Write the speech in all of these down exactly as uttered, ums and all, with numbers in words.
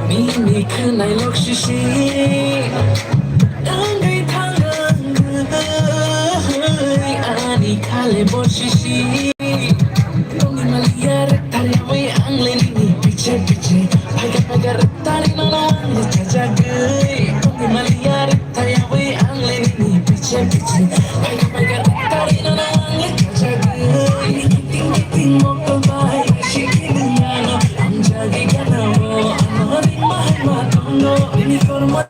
Nini khwnai lok sisi wngwi thangwi ani khale bo sisi. Tongwi maliya rwktharyawi ang le nini piche piche. Phaikha phaikha rwktharwi nono ang le chajagwi. Tongwi maliya rwktharyawi ang le nini piche piche. Phaikha phaikha rwktharwi nono ang le chajagwi. Kiting kiting mokol bai sikini ano. Amjagi gana o ano ring mahai ma tongo. Ini korma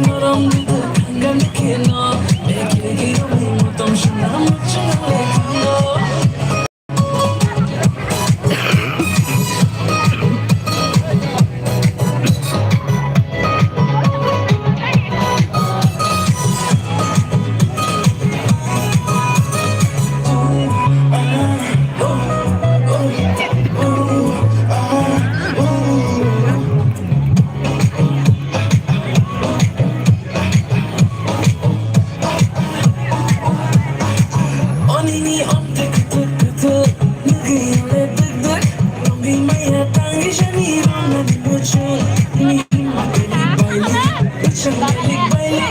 norom dido tangga nikeno. Eke giro ni motom shuna mochung le tongo. Onini onte kutuk kutuk, nugui ole duk duk, nugui maya tangi shani rong nani muchung, nini hima belik baili, uchang belik baili,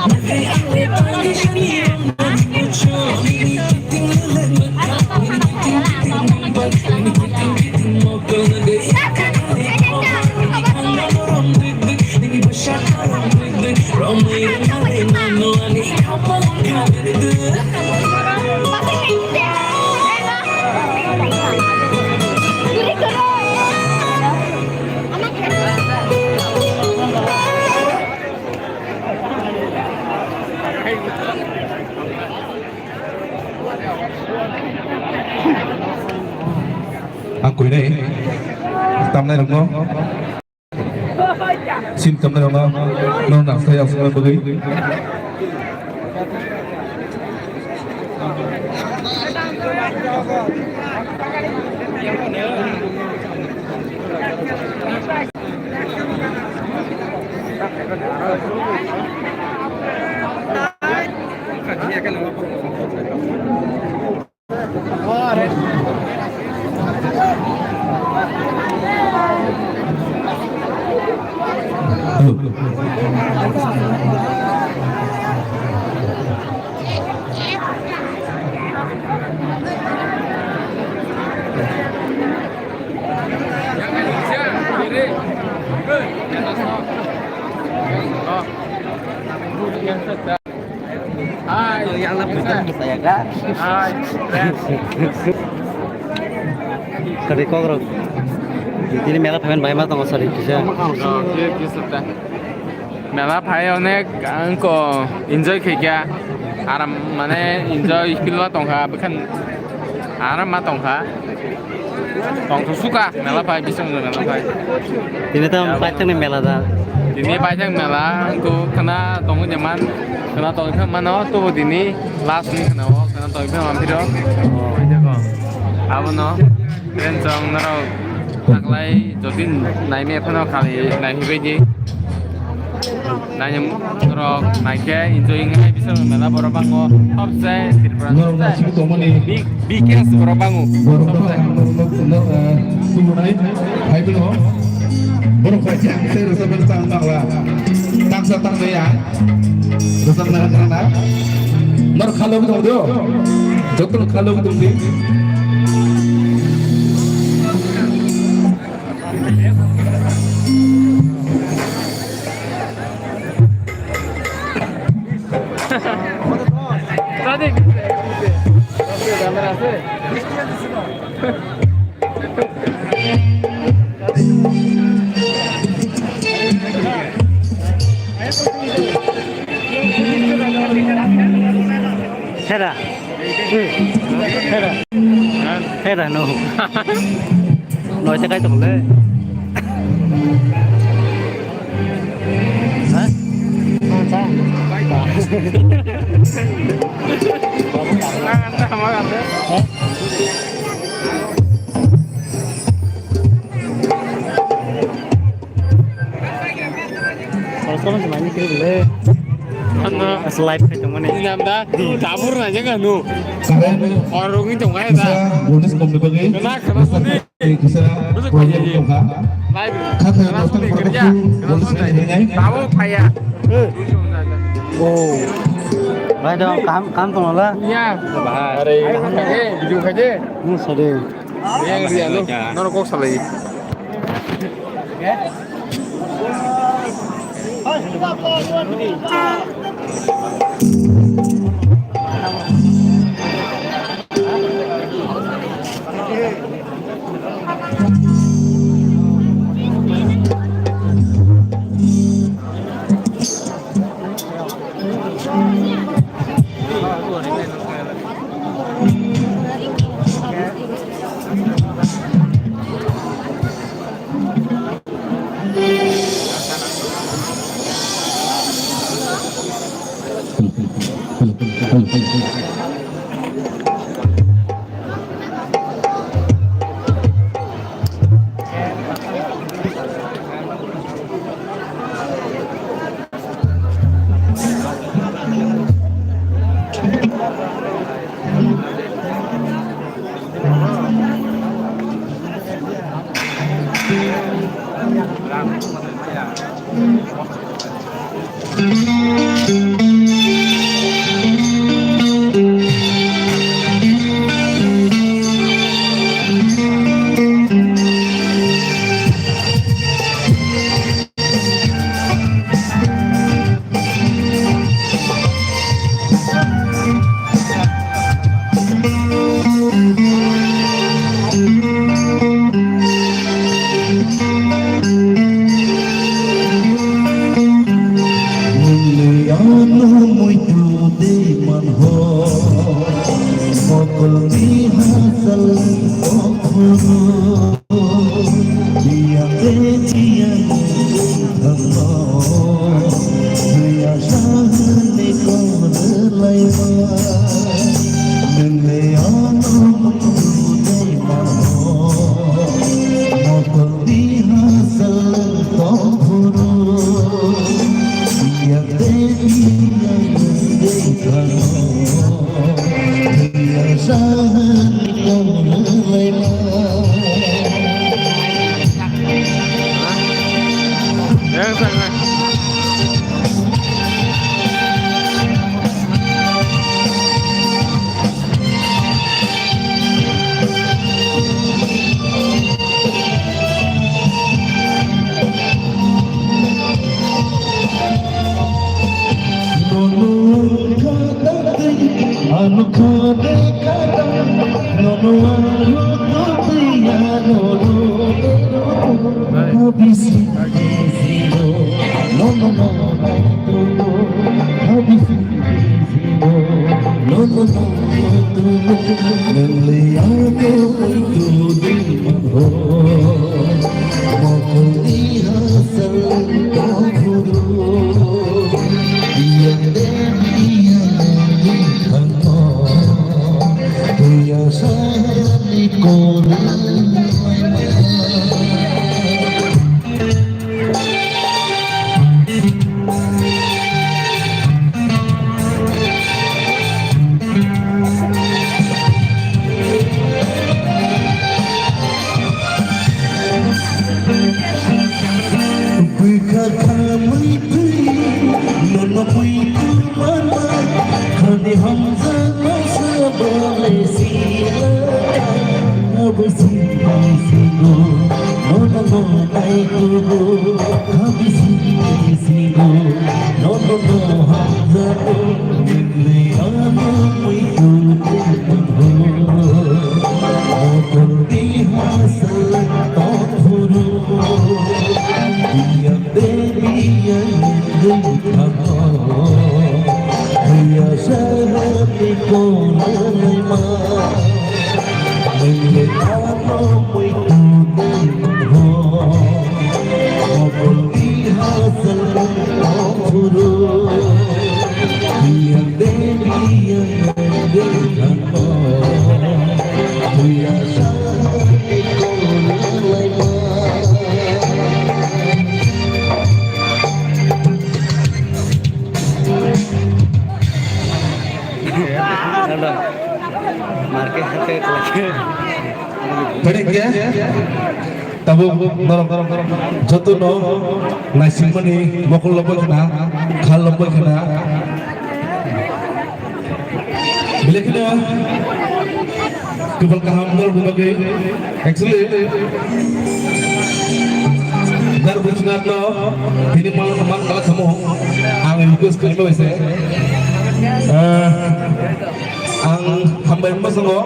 nugui ole tangi shani rong nani muchung, nini kiting luluk mukha, nini kiting kiting mumbai, nini kiting kiting mokol, nugui yakka kali mokol, nini kanga morom duk duk, nini bwsa morom duk duk, romui rung nani mano ani. Ang kuinai tamnai rokno. Sim tamnai rokno, no nang saya sumai bagwi. Hai. Yang lebih besar saya kan? Hai. Kari kok rok. Ini mela payment bai ma tongo sari kisa. Oh, dia, dia sudah. Mela phai onek ang ko enjoy khaikha. Aram mane enjoy feel ma tongkha, bekhan aram ma tongkha. Tong to suka mela phai, bising mela phai. Ini tam paithak ni mela da. Ini paithak mela, angko khana tongo jaman, khana tong kha mano, to dini last ni khana o, khana tong kha man phiro. Paithak o. Abono, friend song norok taklai jodi naime phano khali naihibai di. Nai norok naikhe enjoy wngnai bising mela borok bango. Hobse Tripura norok naisik tongmani. Big, biggest borok bango. Borok no, no, no, no, eh, tubunai, hai bino. Borok bai jang se rosok ben tang tangla. Tangsa tang ya. Rosok na na na. Norok khalok tong do. Joto khalok tong di. Hera. Hera. Hera, no. Noi ta kai tong le. Ha? Kono se mani kiri bole. Ano. As live khai tongmani. Ini namda, tabur na jaga nu. Karen. Orang ini tong aja. Bonus kom dibagi. Kena, kena sini. Kisa project tongkha. Khatha dostok borok su bol sai rinai. Tabo phaiya. Oh. Bai dong, kam, kam tong la. Ya. Are, video khaje. Hmm, sorry. Yang dia lo. Noro kok salai. Ano muitu de manho, mokolni hasal kokhono. Biyang de biyang thangno, buya sahni kong laima. Nele ano mutu dei mano, mokol biha salang tong phuru. Biyang de biyang dei thangno, buya sahni kong laima. Bwkha khamwi twi nono bwtwi mama, khani hamjak masa bole sila. Abo sila sila nono no nai tubu, khabi sila sila nono no hamjak. Hello. Market, market. Pwdwng khe Tabuk norok jotono naisingmani mokol lobai khna, khal lobai khna. Belekno kwbang kaham norokni bagwi. Actually, Dar Biswanath no tini man, man kala samo. Ang request khlaima bai se. Ah, Ang hambai wngma sango,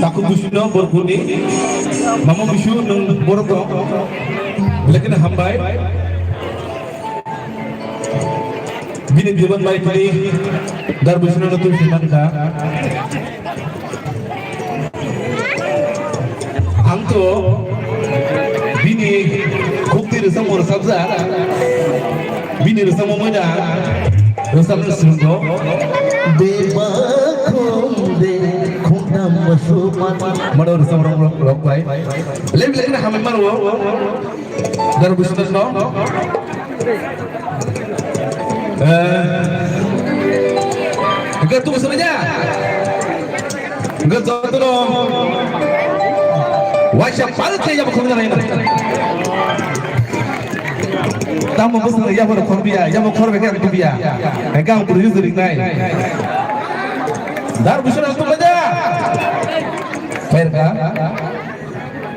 takhuk bisino borkuni, mama bisu nwng borok tong, belekno hambai. Bini biban bai tini Dar Bisino nutun siman kha. Ang to bini khukti rwchapmung rwchapjak, bini rwchapmung moina rwchapna swrwngkho. Beba khum de khum dam suman. Mano rwchapmung rok, rok bai. Lem lem na hamai maro. Dar Biswanath no. Eh. Hingke tu sana ja. Hingke joto no. Waisa pal te ya khum na. Tamo bus ya khor biya, ya khor be kan biya. Hingke ang producer nai. Dar Biswanath tu ja. Perka.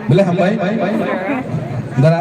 Belai hambai. Dara.